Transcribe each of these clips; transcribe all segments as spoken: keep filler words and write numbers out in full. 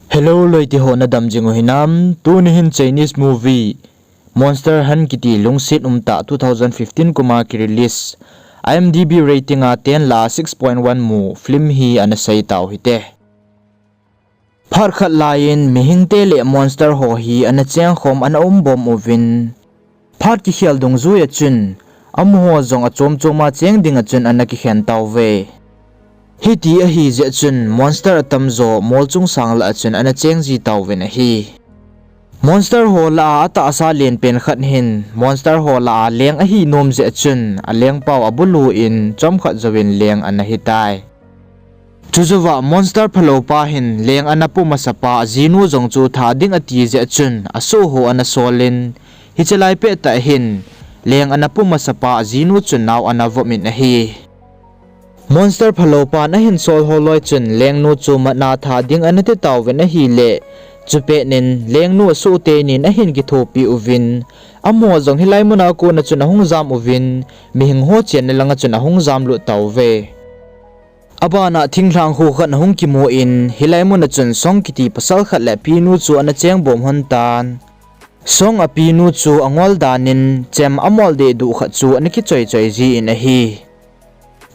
Hello, loite ho nadam jing u hinam? Tuni hin Chinese movie Monster Hunt kiti lungset umtah two thousand fifteen kuma ki release, I M D B rating a ten lah a six point one mu film hi ana sei tau hite. Phat khat laiyin mihingte le monster ho hi ana chengkhom ana umbom uvin, phat kikhel dungjui a chun, amaho jong achom chom a cheng ding a chun ana kikhen tauve. Hiti ahi jeh chun monster atamjo mol chung sang lah a chun ana cheng ji tauvin ahi. Monster ho lah a atahsa lenpen khat hin monster ho lah a leng ahi nom jeh chun alengpau abulu in chomkhat jouvin leng ana hitai. Chujouva monster phalou pa hin leng ana pu masapa ajinu jong chu tha ding ati jeh chun asoh ho ana sol in, hiche lai pettah hin leng ana pu masapa ajinu chun nao ana vom in ahi. Monster phalou pan ahin sol ho loi chun lengnu chu matna tha ding ana ti tauvin ahile, chupet in lengnu asoh tenin ahin kithopi uvin, amaho jong hilai muna kona chun ahung jam uvin, mihing ho chenna langa chun ahung jamlut tauve. Abana thinglhang kho khat ahung kimu in, hilai muna chun Song kiti pasal khat le apinu chu ana chengbom lhon tan. Song apinu chu angol danin chem amol dehduh khat chu ana kichoi choi jin ahi.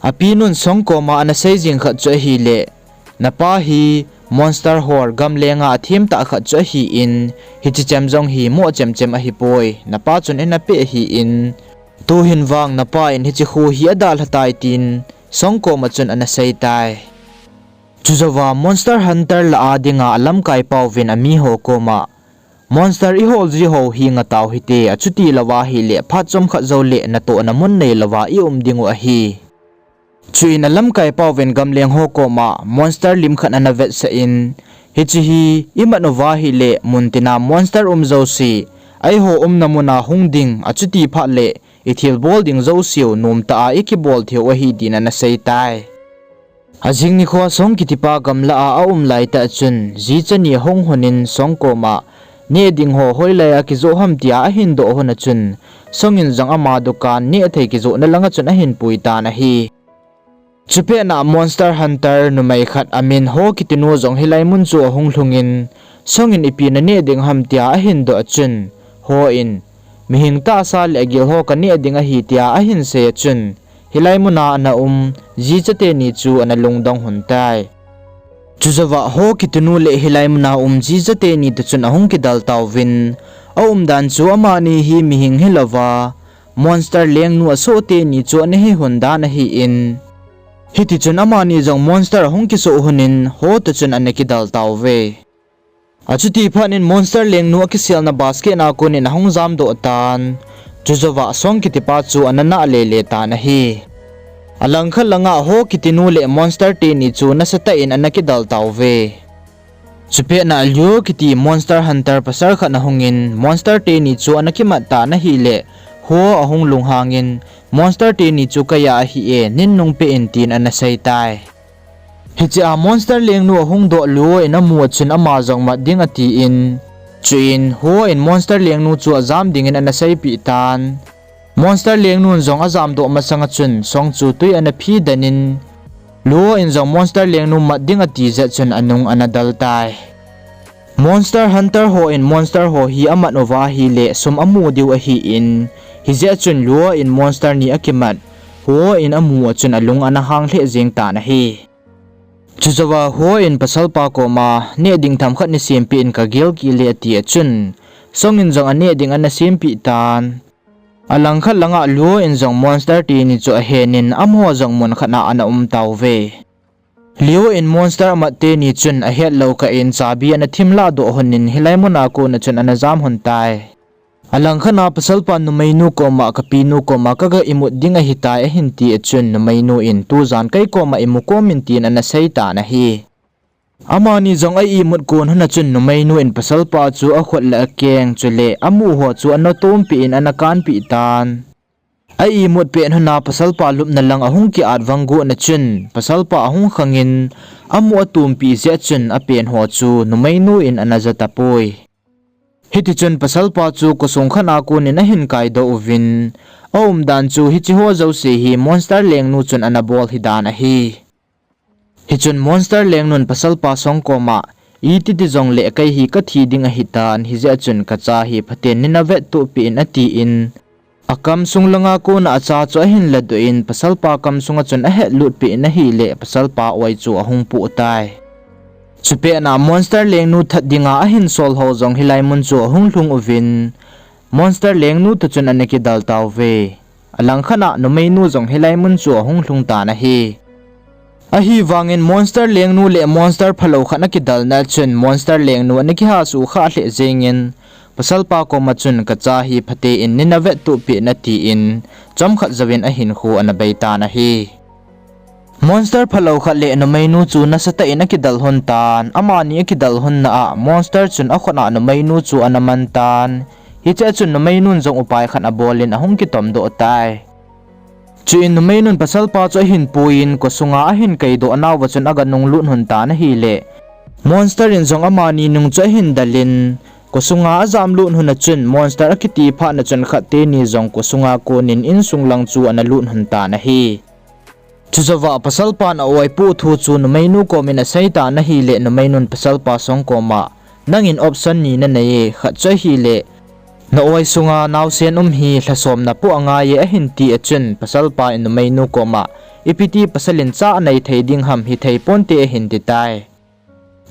Apinun Song koma ana sei jing khat chu ahile, napa hi monster hor gamlenga athemtah khat chu ahin, hiche chem jong hi moh chemchem ahipoi, napa chun eina peh ahin, tuhin vang napa in hiche kho hi adalha tai tin Song koma chun ana sei tai. Chujouva Monster Hunter lah a dinga alamkai pauvin amiho koma, Monster ihol ji ho hi ngatau hite, achuti louva ahile phat chomkhat joule natohna mun neilouva i um dingu ahi. Chuin alamkai pauvin gamleng ho koma monster lim khat ana vetsah in, hiche hi imat uva ahile muntina monster um jouse, eiho umna muna hung ding, achuti phat le ithilbol ding jouseu nomtah a ikibol theiu ahi tin ana sei tai. Ajing nikhoa Song kitipa gamlah a aum laitah chun, jicha ni ahung lhonin Song koma, neh ding ho hoilai a kijoh ham tia ahin doh lhona chun, Song in jong ama dukan nehthei kijohna langa chun ahin pui tan ahi. Chupetna Monster Hunter numei khat amin Ho kitinu jong hilai mun chu ahung lhungin, Song in ipi naneh ding ham tia ahin doh a chun, Ho in, mihing tahsa le agil ho kaneh ding ahi tia ahin sei a chun, hilai muna ana um jicha teni chu ana lungdong lhon tai. Chujouva Ho kitinu le hilai muna um jicha teni toh chun ahung kidal tauvin, aumdan chu amani hi mihing hilouva, monster lengnu asoh teni chu ana hi lhon dan ahin, hitichun amani jong monster ahung kisoh lhonin Ho toh chun ana kidal tauve. Achuti phat in monster lengnu akiselna basket a konin ahung jamdoh tan. Chujouva Song kitipa chu ana nah lele tan ahi. Alangkhat langa Ho kitinu le monster teni chu nasatah in ana kidal tauve. Chupetna Luo kiti Monster Hunter pasal khat ahungin monster teni chu ana kimat tan ahile, Ho ahung lunghangin, monster teni chu keia ahi e, nin nungpeh in tin ana sei tai. Hichea monster lengnu ahung doh Luo in amu a chun ama jong mat ding atin, chuin Ho in monster lengnu chu ajam dingin ana seipeh tan. Monster lengnun jong ajamdoh masanga chun Song chu tui ana phi danin, Luo in jong monster lengnu mat ding ati jeh chun anung ana dal tai. Monster Hunter ho in monster ho hi amat uva ahile sum amu diu ahin, hijeh chun Luo in monster ni akimat, Ho in amu a chun alung ana hang lheh jeng tan ahi. Chujouva Ho in pasalpa koma neh ding themkhat nei sempeh in kagel kit le ati a chun, Song in jong aneh ding ana sempeh tan. Alangkhat langa Luo in jong monster teni chu ahenin amaho jong mun khat a ana um tauve. Luo in monster amat teni chun ahetlou kah in chabi ana thim lahdoh lhonin hilai muna kona chun ana jam lhon tai. Alangkhat a pasalpan numeinu koma kapinu koma kaga imut ding ahitai ahin ti a chun numeinu in tujan kei koma imu kom in tin ana sei tan ahi. Amani jong a imut kon lhona chun numeinu in pasalpa chu akhut le akeng chule amu ho chu ana tompeh in ana kanpeh tan. A imut pet lhona pasalpa lupna lang ahung ki-at vang gotna chun pasalpa ahung khangin amu atompeh jeh chun apen ho chu numeinu in ana ja tapoi. Hitichun pasalpa chu kosung khat a konin ahin kaidoh uvin, aumdan chu hiche ho jouse hi monster lengnu chun ana bol hidan ahi. Hichun monster lengnun pasalpa Song koma, Iti ti jongle kei hi kathi ding ahitan, hijeh a chun kacha hi phaten neina vettohpeh in atin, akamsung langa kona acha chu ahin ladoh in, pasalpa kamsunga chun ahetlutpeh in ahile, pasalpa oi chu ahung poh tai. Chupet na monster lengnu that dinga ahin sol ho jong hilai mun chu ahung lhung uvin, monster lengnu toh chun ana kidal tauve. Alangkhat a numeinu jong hilai mun chu ahung lhung tan ahi. Ahivangin monster lengnu le monster phalou khat akidalna a chun monster lengnu ana kihasuh khah lheh jengin, pasalpa koma chun kacha hi phaten neina vettohpeh in atin, chomkhat jouvin ahinkho ana beitan ahi. Monster phalou khat le numeinu chu nasatah in akidal lhon tan, amani akidal lhonna a monster chun akhut a numeinu chu ana man tan, hichea chun numeinun jong upai khat abol in ahung kitomdoh tai. Chuin numeinun pasalpa chu ahin puiyin khosunga ahin kaidoh nauva chun aga nunglut lhon tan ahile, monster in jong amani nung chu ahin dalin, khosunga ajamlut lhon a chun monster akiti phatna chun khat teni jong khosunga konin insung lang chu ana lut lhon tan ahi. Chujouva pasalpan a-oi poh thu chu numeinu komin aseitan ahile, numeinun pasalpa song koma, nangin option ni nanei e, khat chu ahile, na-oi sunga naosen um hi lhasom napoh angaiye ahin ti a chun, pasalpa in numeinu koma, ipiti pasalin cha anei thei ding ham, hithei ponte ahin titai.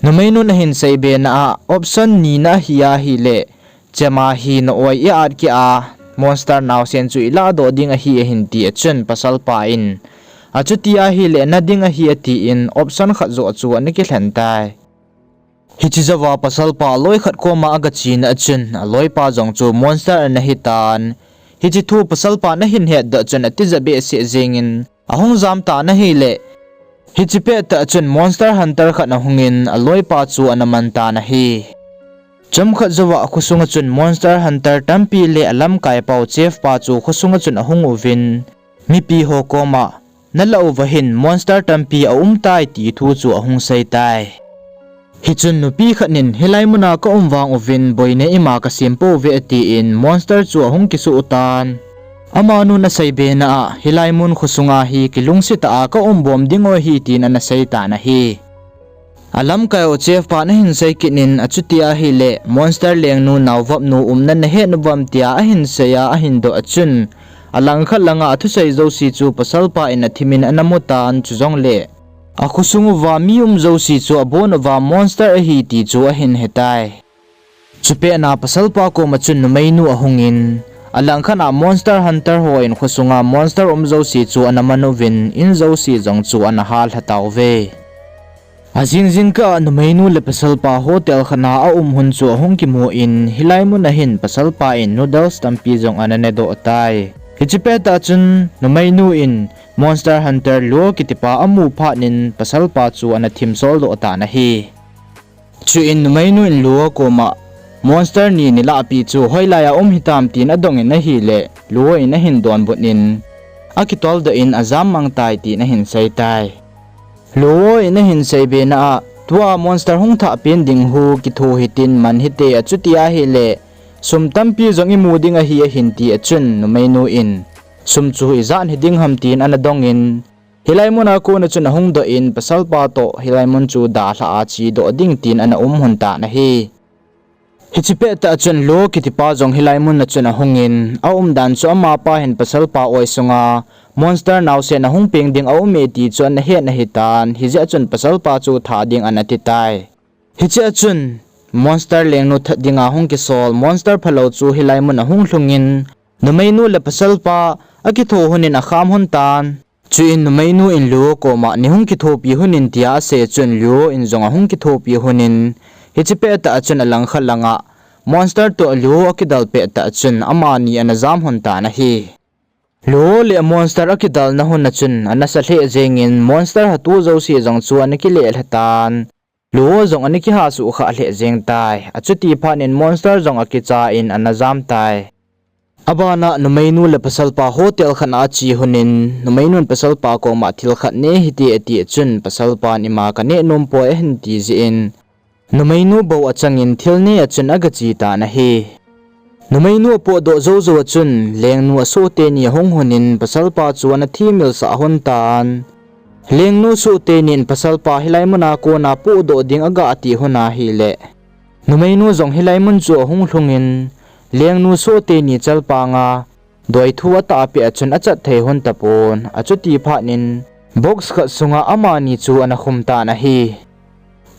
Numeinun ahin seibena a, option nina ahi ahile, chema hi na-oi i-at keh a, monster naosen chu ilahdoh ding ahi ahin ti a chun, pasalpa in, achuti ahile na ding ahi atin, option khat joh chu ana kilhen tai. Hiche jouva pasalpa aloi khat koma aga chena a chun, aloipa jong chu monster ana hitan. Hiche thu pasalpan ahin hetdoh chun atija behseh jengin, ahung jam tan ahile, hiche pettah chun monster hunter khat ahungin aloipa chu ana man tan ahi. Chomkhat jouva khosunga chun monster hunter tampi le alamkaipau chief pa chu khosunga chun ahung uvin, mipi ho koma, nalah uva hin monster tampi aumtai ti thu chu ahung seitai. Hichun nupi khat in, hilai muna kaum vang uvin boina ima kasem pouve atin, monster chu ahung kisuh tan. Amanun aseibena a, hilai mun khosunga hi kilungset tah a kaum bom ding u ahi tin ana seitan ahi. Alamkai u chief pan ahin seikit in, achuti ahile, monster lengnu naovopnu umna nahet uvam tia ahin sei a ahin doh a chun, alangkhat langa athusei jouse chu pasalpa in athimin ana mutan, chujongle, akhosung uva mi um jouse chu abon uva monster ahi ti chu ahin hetai. Chupet na pasalpa koma chun numeinu ahungin, alangkhat a monster hunter hon khosunga monster um jouse chu ana man uvin, in jouse jong chu ana hallha tauve. Ajing jingkah a numeinu le pasalpa hotel khat a aum lhon chu ahung kimun, hilai muna hin pasalpa in noodles tampi jong ana nedoh tai. Hiche pettah chun numeinu in monster hunter Luo kitipa amu phatnin pasalpa chu ana thimsoldoh tan ahi. Chuin numeinu in Luo koma, monster ni nilahpeh chu hoilaiya um hitam tin adongin ahile, Luo in ahin donbutnin, akitoldoh in ajam mang tai tin ahin seitai. Luo in ahin seibena a, tua monster hung thah pen ding hi kitho hitin man hite, achuti ahile, sum tampi jong imu ding ahi ahin ti a chun numeinu in, sum chu ijat hiding ham tin ana dongin, hilai muna kona chun ahung doh in pasalpa toh hilai mun chu dalha a chedoh ding tin ana um lhon tan ahi. Hiche pettah chun Luo kitipa jong hilai muna chun ahungin, aumdan chu amapa hin pasalpa oi sunga monster naosen ahung peng ding aume ti chu ana het ahitan, hijeh a chun pasalpa chu thah ding ana titai. Hichea chun monster lengnu that dinga hung kisol monster phalou chu hilai mun ahung lhungin, numeinu le pasalpa akitho lhonin akham lhon tan. Chuin numeinu in Luo koma nei hung kithopi lhonin tia asei a chun Luo in jong ahung kithopi lhonin, hiche pettah chun alangkhat langa monster toh Luo akidal pettah chun amani ana jam lhon tan ahi. Luo le monster akidalna lhon a chun anasa lheh jengin monster hatu jouse jong chu ana kilehlha tan. Luo jong ana kihasuh khah lheh jeng tai. Achuti phatnin monster jong akicha in ana jam tai. Abana numeinu le pasalpa hotel khat a ache lhonin, numeinun pasalpa koma thil khat ne hite ati a chun pasalpan ima kaneh nompoi ahin ti jeh in, numeinu bou achangin thil ne a chun aga che tan ahi. Numeinu apotdoh joujou a chun lengnu asoh teni ahung lhonin pasalpa chu ana thimilsah lhon tan. Lengnu soh teni in pasalpa hilai muna kona pohdoh ding aga ti hun ahile, numeinu jong hilai mun chu ahung lhungin, lengnu soh teni chalpanga doithu atahpeh a chun achat thei hun tapon, achuti phat in box khat sunga amani chu ana khum tan ahi.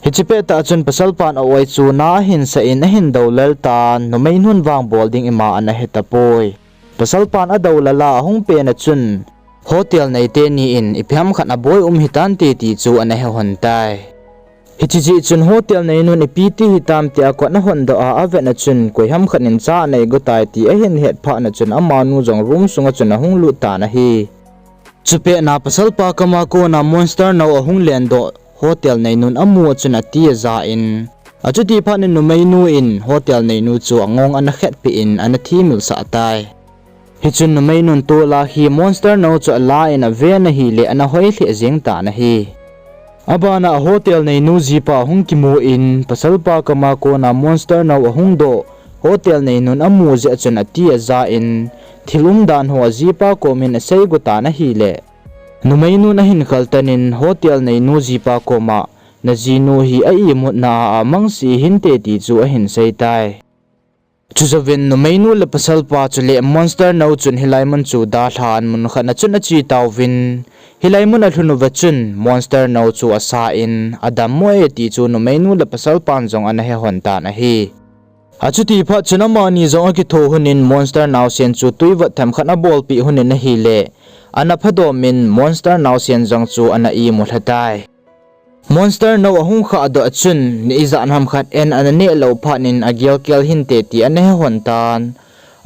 Hiche pettah chun pasalpan a-oi chu na ahinsah in ahin doulel tan, numeinun vang bol ding ima ana hetapoi. Pasalpan adoulel a ahung pen a chun, hotel nei teni in ipi ham khat aboi um hitante ti chu ana he hon tai. Hiche jeh chun hotel neinun ipi ti hitam tia kot ana hondoh a avet a chun, koi ham khat in cha anei go tai ti ahin het phat a chun amanu jong room sunga chun ahung lut tan ahi. Chupet na pasalpa kama kona monster nou ahung lendoh hotel neinun amu a chun ati aja in, achuti phat in numeinu in hotel neinu chu angong ana khetpeh in ana thimilsah tai. Hichun numeinun tol a hi monster nou chu ala in aven ahile ana hoi lheh jeng tan ahi. Abana hotel neinu jipa ahung kimu in, pasalpa kama kona monster nou ahung doh hotel neinun amu jeh a chun ati aja in, thil umdan ho ajipa komin asei go tan ahile, numeinun ahin khaltan in hotel neinu jipa koma, najinu hi a imutna a amangse hinte ti chu ahin sei tai. Chujouvin numeinu le pasalpa chule monster nou chun hilai mun chu dalhan mun khat a chun ache tauvin, hilai mun alhun uva chun monster nou chu asa in, adammo e ti chu numeinu le pasalpan jong ana he hon tan ahi. Achuti phat chun amani jong akitho hun in monster naosen chu twi vot themkhat abolpeh hun in ahile, ana phadom in monster naosen jong chu ana imu lha tai. Monster nou ahung khahdoh a chun, ni ijat ham khat en ana neh lou phat in agel kel hinte ti ana he hon tan.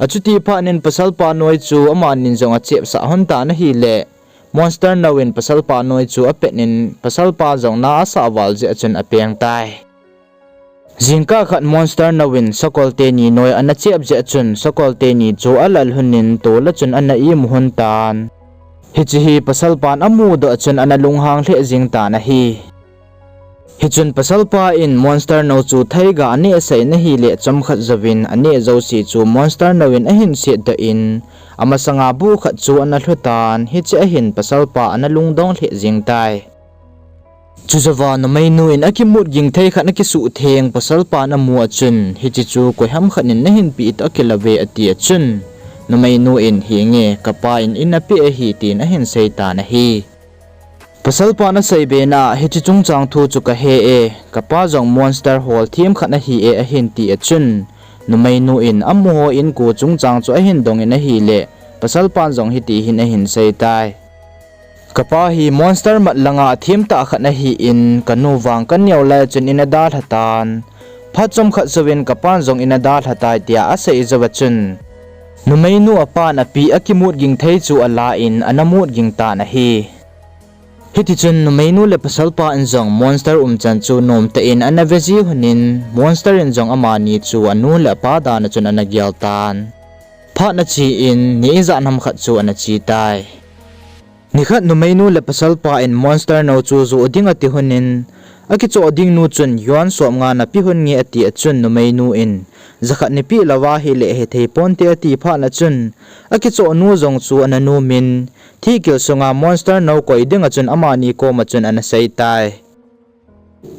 Achuti phat in pasalpa noi chu amanin jong achepsah hon tan ahile, monster nou in pasalpa noi chu apet in pasalpa jong na asah val jeh a chun apeng tai. Jingkah khat monster nou in sakol teni noi ana chep jeh a chun sakol teni chu alal hun in tol a chun ana imu hon tan. Hiche hi pasalpan amudoh a chun ana lunghang lheh jeng tan ahi. Hichun pasalpa in monster nou chu theiga anehsah in ahile chomkhat jouvin aneh jouse chu monster nou in ahin setdoh in, amasanga buh khat chu ana lhu tan, hiche ahin pasalpa ana lungdong lheh jeng tai. Chujouva numeinu in akimut ging thei khat akisuhtheng pasalpan amu a chun, hiche chu koi ham khat in nahin peh toh akilou ve ati a chun, numeinu in hinge kapa in in apeh ahi tin ahin sei tan ahi. Pasalpan asei bena, hiche chungchang thu chu kahe e, kapa jong monster hol them khat ahi e ahin ti a chun, numeinu in amaho inko chungchang chu ahin dong in ahile, pasalpan jong hiti hin ahin sei tai. Kapa hi monster mat langa athem tah khat ahin, kanu vang kaneo lai a chun in adalha tan. Phat chomkhat jouvin kapan jong in adalha tai tia asei jouva chun, numeinu apan api akimut ging thei chu ala in ana mut ging tan ahi. Hitichun numeinu le pasalpa in jong monster umchan chu nomtah in ana veji hun in, monster in jong amani chu anu le apa dan a chun ana gel tan. Phat ache in ni ijat ham khat chu ana che tai. Nikhat numeinu le pasalpa in monster nou chu joh ding ati hun in, akichoh ding nu chun yuan somnga nape hun nge ati a chun numeinu in, jakhat neipeh louva hile hethei ponte ati phat a chun, akichoh nu jong chu ana nom in, thihkil sunga monster nou koi ding a chun amani koma chun ana sei tai.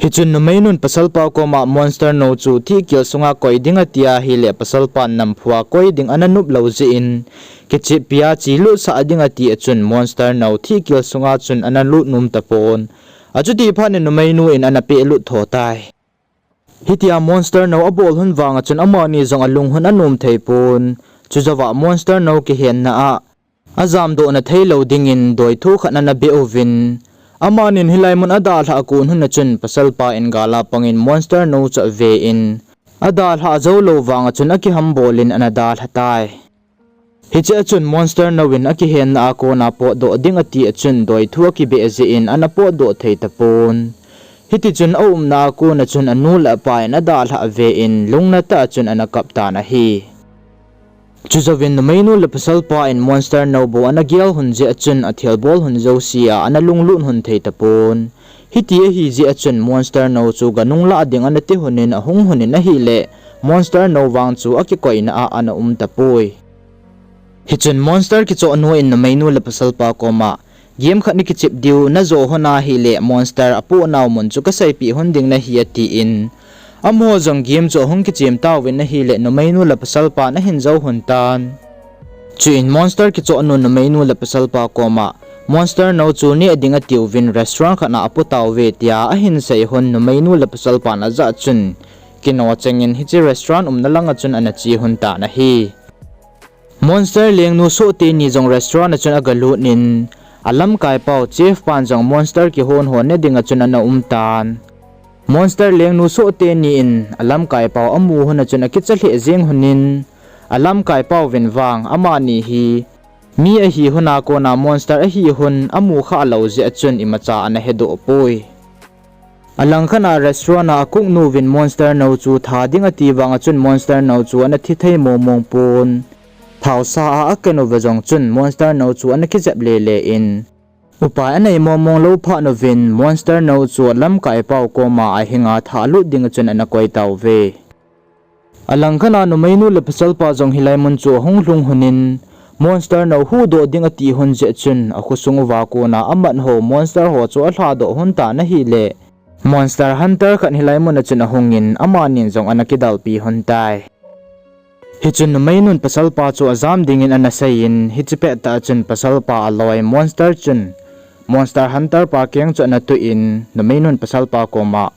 Hichun numeinun pasalpa koma monster nou chu thihkil sunga koi ding ati ahile pasalpan namphua koi ding ana nop lou jeh in, kicheppi a chelutsah ding ati a chun monster nou thihkil sunga chun ana lut nom tapon. Achuti phat in numeinu in ana pehlut tho tai. Hitia monster nou abol hun vanga chun amani jong alung hun anom thei pon. Chujouva monster nou kihenna a ajamdohna theilou dingin doithu khat ana beh uvin, amanin hilai mun adalhah kon hun a chun pasalpa in gal a pangin monster nou chu ave in, adalhah joulou vanga chun akihambol in ana dalha tai. Hiche a chun monster nou in akihenna a kona potdoh ding ati a chun doithu akibeh jeh in ana potdoh thei tapon. Hitichun aumna a kona chun anu le apa in adalhah ve in lungna tah a chun ana kap tan ahi. Chujouvin numeinu le pasalpa in monster nou bou ana gel hun jeh a chun athilbol hun jouse a ana lunglut hun thei tapon. Hiti ahi jeh a chun monster nou chu ganung lah ding ana ti hun in ahung hun in ahile, monster nou vang chu akikoina a ana um tapoi. Hichun monster kichoh nu in numeinu le pasalpa koma, Game khat nakichep diu, najo hon ahile monster apohnau mun chu kaseipeh hon ding nahi atin. Amaho jong game chu ahung kichem tauvin ahile numeinu le pasalpan ahin jou hon tan. Chuin monster kichohnu numeinu le pasalpa koma, monster nou chu neh ding atiuvin restaurant khat a apo tauve tia ahin sei hon numeinu le pasalpan ajah chun, kino chengin hiche restaurant umna langa chun ana che hon tan ahi. Monster lengnu soh teni jong restaurant a chun agalut in, alamkaipau chef pan jong monster kihon hon ne dinga chun ana um tan. Monster lengnu soh teni in alamkaipau amu hon a chun akicha lheh jeng hon in, alamkaipau vin vang amani hi mi ahi hon a kona monster ahi hon amu khalou jeh a chun imacha ana hedoh poi. Alangkhat a restaurant a cook nu vin monster nou chu tha ding ati vanga chun monster nou chu ana thi thei mong mong pon. Thaosa a aken uva jong chun monster nou chu ana kijep le le in, upai anei mong mong lou phat uvin monster nou chu alamkaipau koma ahinga tha alut dinga chun ana koi tauve. Alangkhat a numeinu le pasalpa jong hilai mun chu ahung lhung hon in, monster nou huhdoh ding ati hon jeh chun akhosung uva kona amat ho monster ho chu alhadoh hon tan ahile, monster hunter khat hilai mun a chun ahungin amanin jong ana kidalpi hon tai. Hichun numeinun pasalpa chu ajam dingin ana seiyin, hiche pettah a chun pasalpa aloi monster chun monster hunter pa keng chu ana tuh in numeinun pasalpa koma,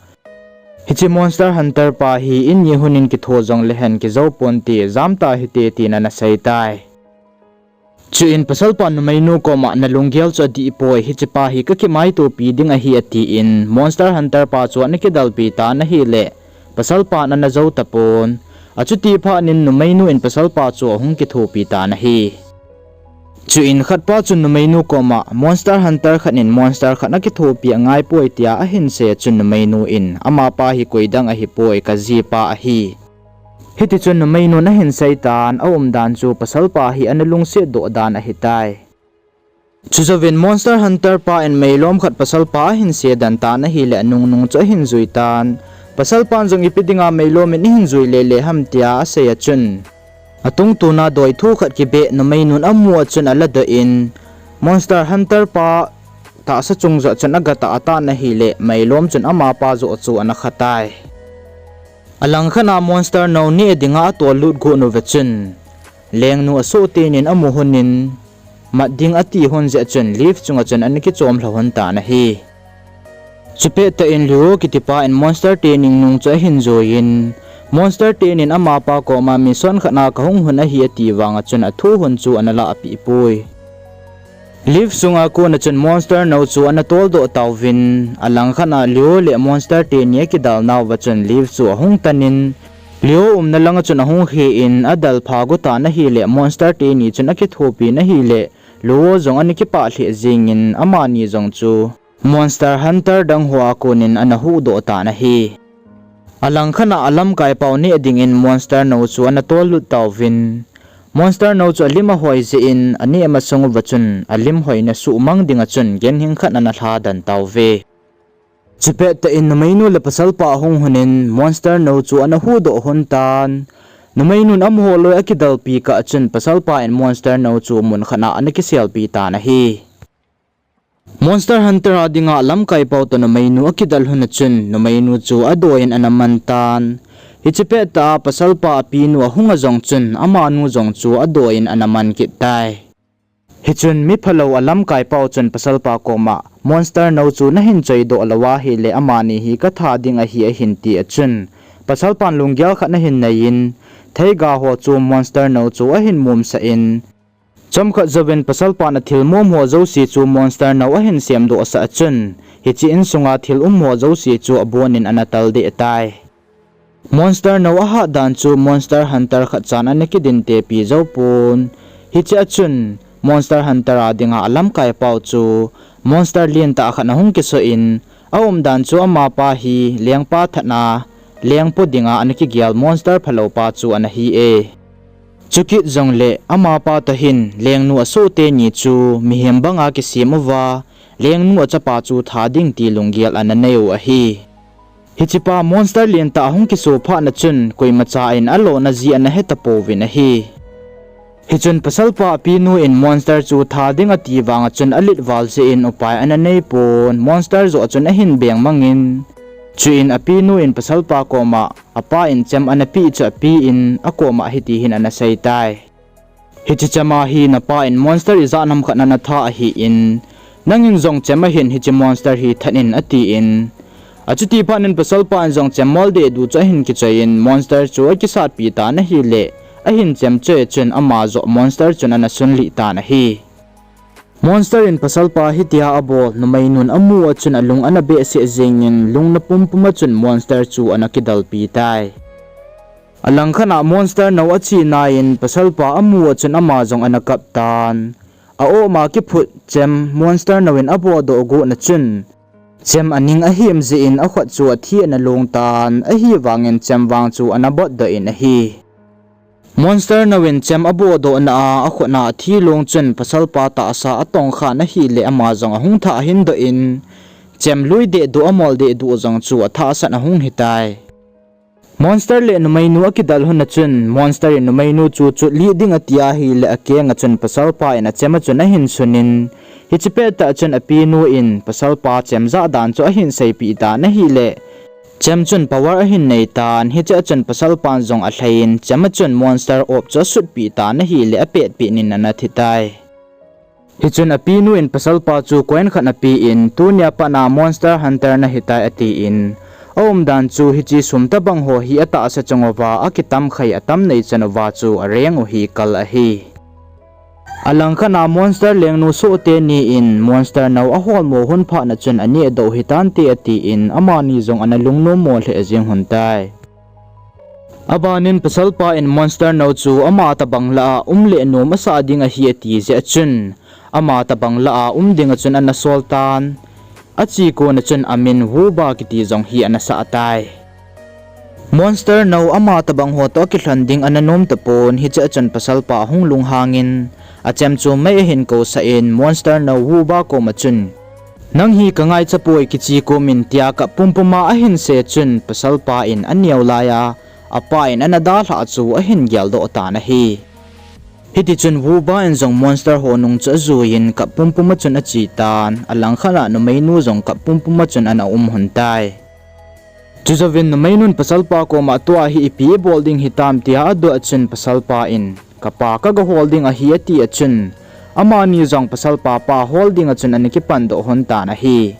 hiche monster hunter pa hi inni hon in kitho jongle hen kijou ponte, jam ta hite tin ana sei tai. Chuin pasalpan numeinu koma, nalunggel chu adih poi, hichepa hi kakimaitopi ding ahi atin monster hunter pa chu ana kidalpi tan ahile, pasalpan ana jou tapon. Achuti phat in numeinu in pasalpa chu ahung kithopi tan ahi. Chuin khatpa chun numeinu koma, monster hunter khat in monster khat akithopi angaipoi tia ahin sei a chun numeinu in, amapa hi koidang ahipoi, kajipa ahi. Hitichun numeinun ahin seitan, aumdan chu pasalpa hi ana lungsetdoh dan ahitai. Chujouvin monster hunter pa in meilom khat pasalpa ahin sedan tan ahile anungnung chu ahin juitan. Pasalpan jong ipi dinga meilom in ihin jui lele ham tia asei a chun, atungtuna doithu khat kibeh numeinun amu a chun aladoh in, monster hunter pa tahsa chung joh chun agatah atan ahile meilom chun amapa joh chu ana khatai. Alangkhat a monster nou neh dinga atollut got uva chun, lengnu asoh tenin amu hon in, mat ding ati hon jeh chun lift chunga chun ana kichom lha hon tan ahi. Chupettah in Luo kitipa in monster teni nung chu ahin juiyin, monster tenin amapa koma mission khat a kahung hon ahi ati vanga chun athu hon chu ana lahpeh poi. Lift sunga kona chun monster nou chu ana toldoh tauvin, alangkhat a Luo le monster teni akidalnauva chun lift chu ahung tanin, Luo umna langa chun ahung khen, adalpha got tan ahile monster teni chun akithopin ahile, Luo jong ana kipah lheh jengin amani jong chu monster hunter dang hoa konin ana huhdoh tan ahi. Alangkhat a alamkaipau neh dingin monster nou chu ana tollut tauvin, monster nou chu alim ahoi jeh in aneh masang uva chun alim hoina suhmang dinga chun ganhing khat ana lhadan tauve. Chupettah in numeinu le pasalpa ahung hon in monster nou chu ana huhdoh hon tan. Numeinun amaho loi akidalpi kah a chun pasalpa in monster nou chu mun khat a ana kiselpi tan ahi. Monster hunter a dinga alamkaipau toh numeinu akidal hon a chun numeinu chu adoiyin ana man tan. Hichepettah a pasalpa apinu ahung a jong chun amanu jong chu adoiyin ana man kit tai. Hichun miphalou alamkaipau chun pasalpa koma, monster nou chu nahin choidoh lou ahile amani hi katha ding ahi ahin ti a chun, pasalpan lunggel khat ahin neiyin, theiga ho chu monster nou chu ahin mumsah in, chomkhat jouvin pasalpan athil mom ho jouse chu monster nou ahin semdohsah a chun, hiche insunga thil um ho jouse chu abonin ana taldeh tai. Monster nou ahat dan chu monster hunter khatchan ana kidintepi joupon. Hiche a chun monster hunter a dinga alamkaipau chu monster lentah khat ahung kisoh in, aumdan chu amapa hi lengpa thatna lengpo dinga ana kigel monster phaloupa chu ana hi e. Chukit jongle amapa toh hin lengnu asoh teni chu mihem banga kisem uva, lengnu achapa chu tha ding ti lunggel ana neiu ahi. Hichepa monster lentah ahung kiso phatna chun koimacha in alona ji ana hetapouvin ahi. Hichun pasalpa apinu in monster chu tha ding ati vanga chun alet val jeh in upai ana neipon, monster joh chun ahin beng mangin. Chuin apinu in pasalpa koma apa in chem ana peh chu apen, akoma hiti hin ana seitai. Hiche chema hi napa in monster ijat ham khat ana tha ahin, nangin jong chem ahin hiche monster hi that in atin. Achuti phat in pasalpa in jong chem mol dehduh chu ahin kichoiyin monster chu akisatpi tan ahile, ahin chem choi chun ama joh monster chun ana sunlih tan ahi. Monster in pasalpa hitia abol numeinu in amu a chun alung ana behseh jengin lungna pumpum a chun monster chu ana kidalpi tai. Alangkhat a monster nou ache nan pasalpa amu a chun ama jong ana kap tan. A-om a kiphut chem monster nou in abohdoh got na chun, chem aning ahem jeh in akhut chu athi ana long tan, ahivangin chem vang chu ana botdoh in ahi. Monster nou in chem abohdoh na a akhut a athi long chun pasalpa tahsa atongkhan ahile ama jong ahung thah ahin doh in, chem lui dehduh amol dehduh jong chu athahsat ahung hitai. Monster le numeinu akidal hun a chun monster in numeinu chu chutlih ding ati ahile akeng a chun pasalpa in achem a chun ahin sunin, hiche pettah chun apinu in pasalpa chem jah dan chu ahin seipeh tan ahile, chem chun power ahin nei tan, hiche a chun pasalpan jong alhaiyin chem a chun monster op chu asutpeh tan ahile apetpet in ana thitai. Hichun apinu in pasalpa chu coin khat apen, tunia pat a monster hunter nahitai atin, aumdan chu hiche sum tobang ho hi atahsa chung uva akitamkhai atam nei chan uva chu areng u hi kal ahi. Alangkhat a monster lengnu soh teni in monster nou aholmo hun phat na chun anehdoh hitante atin, amani jong ana lungnommo lheh jeng hun tai. Abanin pasalpa in monster nou chu ama tobang lah a um le nom asah ding ahi ati jeh a chun, ama tobang lah a um ding a chun ana sol tan. Ache kon a chun amin Wuba kiti jong hi ana sah tai. Monster nou ama tobang ho toh akilhon ding ana nom tapon, hiche a chun pasalpa ahung lunghangin, achem chu mei ahin kousah in monster nou Wuba koma chun, nang hi kangaicha poi, kiche kom in, tia kap pumpum a ahin sei chun pasalpa in aneo lai a, apa in ana dalhah chu ahin geldoh tan ahi. Hitichun Wuba in jong monster ho nung chu ajuiyin kap pumpum a chun ache tan, alangkhat a numeinu jong kap pumpum a chun ana um hun tai. Chujouvin numeinun pasalpa koma tua hi ipi ibol ding hitam tia adoh a chun pasalpa in, kapa kagahol ding ahi ati a chun, amani jong pasalpa pa hol ding a chun ana kipandoh hun tan ahi.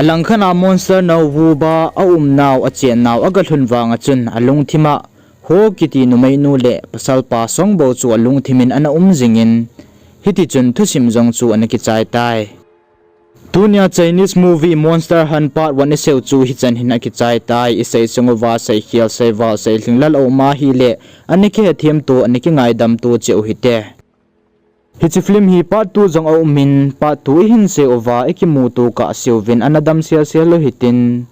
Alangkhat a monster nou Wuba aumnau achennau agalhun vang a chun alungthim a Ho kiti numeinu le pasalpa songbou chu alungthim in ana um jingin, hitichun thusim jong chu ana kichai tai. Tunia Chinese movie Monster Hunt Part one iseiu chu hichan hin akichai tai, isei sung uva seikhel, seival, seilhinglel aum ahile, ana kihethem to, ana kingaidam to cheh u hite. Hiche film hi part two jong aumin, part two ihin sei uva, ikimuto kah seuvin ana dam selsel u hitin.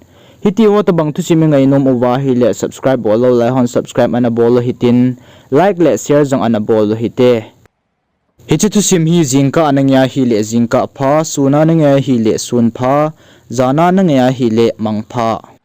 Hitiho tobang thusim ingainom uva ahile subscribe bollou lai hon subscribe ana bol u hitin, like le share jong ana bol u hite. Hiche thusim hi jingkah a nangai ahile jingkah pha, sun a nangai ahile sun pha, jan a nangai ahile mangpha.